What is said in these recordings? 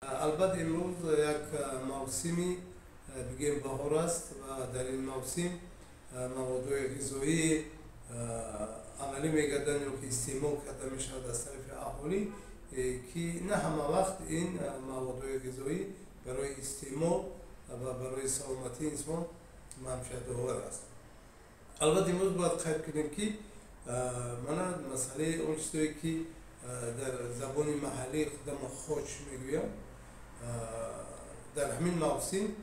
Албатта, имрӯз як мавсими, бигем, баҳор аст ва дар ин мавсим маводҳои ғизоӣ амалӣ мегарданд ё ки истеъмол карда мешавад аз тарафи аҳолӣ, ки на ҳама вақт ин маводҳои ғизоӣ барои истеъмол ва барои саломатии инсон манфиатовар аст. Албатта, имрӯз бояд қайд кунем, ки мана масъалаи он чизое, ки дар забони маҳаллии худамон хоч мегӯям, дар ҳамин мавсим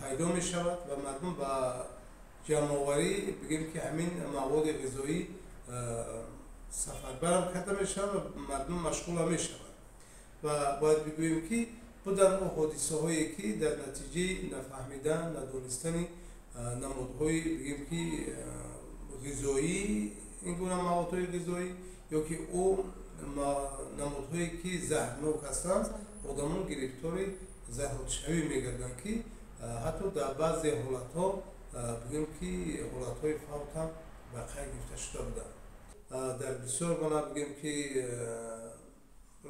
пайдо мешавад ва мардум ба ҷамъоварӣ, бигем, ки ҳамин маводи ғизоӣ сафарбарам карда мешавад ва мардум машғула мешавад. Ва бояд бигӯем, ки буданд он ҳодисаҳое, ки дар натиҷаи нафаҳмидан, надонистани намудҳои, бигем, ки ғизоӣ, ин гуна маводҳои ғизоӣ ё ки ӯ намудҳое, ки заҳрнок ҳастанд, одамон гирифтори заҳролудшавӣ мегарданд, ки ҳатто дар баъзе ҳолатҳо, бигем, ки ҳолатҳои фавт ҳам ба қайд гирифта шуда буданд. Дар бисёр мана, бигем, ки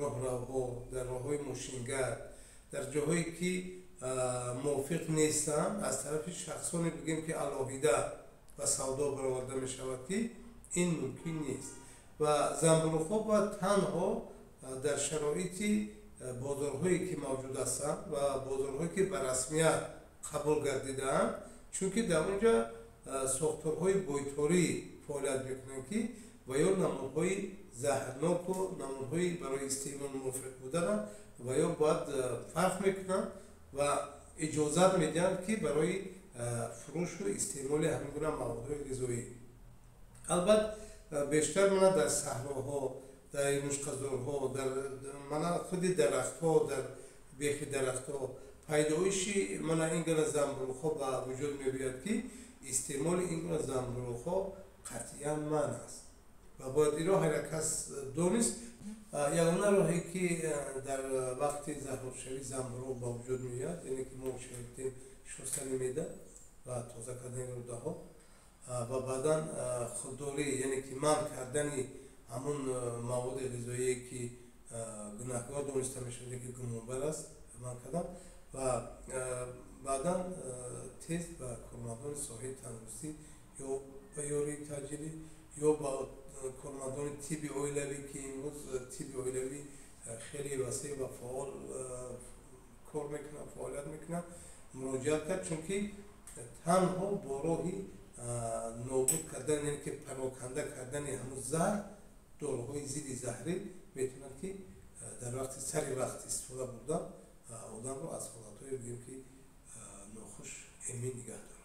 роҳравҳо, дар роҳҳои мошингард, дар ҷоҳое, ки мувофиқ нестанд, аз тарафи шахсоне, бигем, ки алоҳида ба савдо бароварда мешавад, ки ин мумкин нест. Ва занбуруғҳо бояд танҳо дар шароити бозорҳое, ки мавҷуд ҳастанд, ва бозорҳое, ки ба расмият қабул гардидаанд, чунки дар он ҷо сохторҳои бойторӣ фаъолият мекунанд, ки ва ё намудҳои заҳрноку намудҳои барои истеъмол мувофиқ будана ва ё бояд фарқ мекунанд ва иҷозат медиҳанд, ки барои фурӯшу истеъмоли ҳамин гуна маводҳои ғизоӣ. Албатта, бештар мана дар саҳроҳо, дар юнучқазорҳо, дар мана худи дарахтҳо, дар бехи дарахтҳо пайдоиши мана ин гуна занбуруғҳо ба вуҷуд меояд, ки истеъмоли ин гуна занбуруғҳо қатъиян манъ аст ва бояд инро ҳар як кас донист. Ягона роҳе, ки дар вақти заҳролудшавии занбуруғ ба вуҷуд меояд, яъне ки мо шунидем, шустани меъда ва тоза кардани рӯдаҳо ва баъдан худдорӣ, яъне ки манъ кардани ҳамун маводи ғизоие, ки гунаҳкор дониста мешавад, ки гумонбар аст, манъ кардан ва баъдан тез ба кормандони соҳаи тандурустӣ ё ба ёрии таъҷилӣ, ё ба кормандони тибби оилавӣ, ки имрӯз тибби оилавӣ хеле васеъ ва фаъол кор мекунад, фаъолият мекунад, муроҷиат кард, чунки танҳо бо роҳи нобуд кардан, яъне ки пароканда кардани ҳамун заҳр, доруҳои зидди заҳрӣ метавонад, ки дар вақти сари вақт истифода бурдан, одамро аз ҳолатҳое, бигем, ки нохуш эмин нигоҳ дорад.